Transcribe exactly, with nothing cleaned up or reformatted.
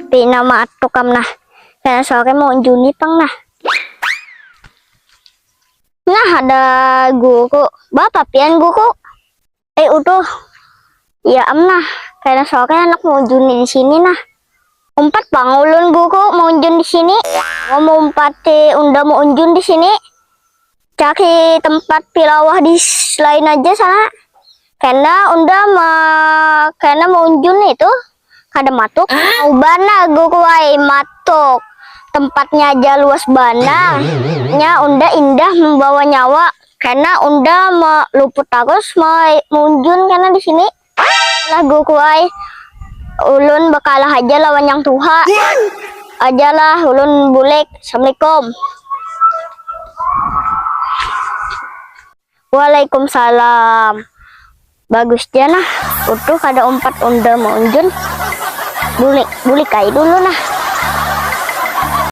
Pina matuk am nah. Kena sore mau unjuni pang nah. Nah, ada guru. Bapa pian guru? Eh, utuh. Ya am nah. Kena sore anak mau unjuni di sini nah. Umpat pang ulun guru mau unjun di sini. Mau umpati unda mau unjun di sini. Cari tempat pilawah di lain aja sana. Kena unda ma kena maunjun itu kada matuk. Mau banar guru ai matuk. Tempatnya aja luas banar. Nya unda indah membawa nyawa. Kena unda meluput tarus maunjun kena di sini. Lah guru ai. Ulun bakalah aja lawan yang tuha. Ajalah ulun bulik. Assalamualaikum. Waalaikumsalam. Bagus ja nah. Utuh kada umpat unda maunjun. Bulik, bulik ai dulu nah.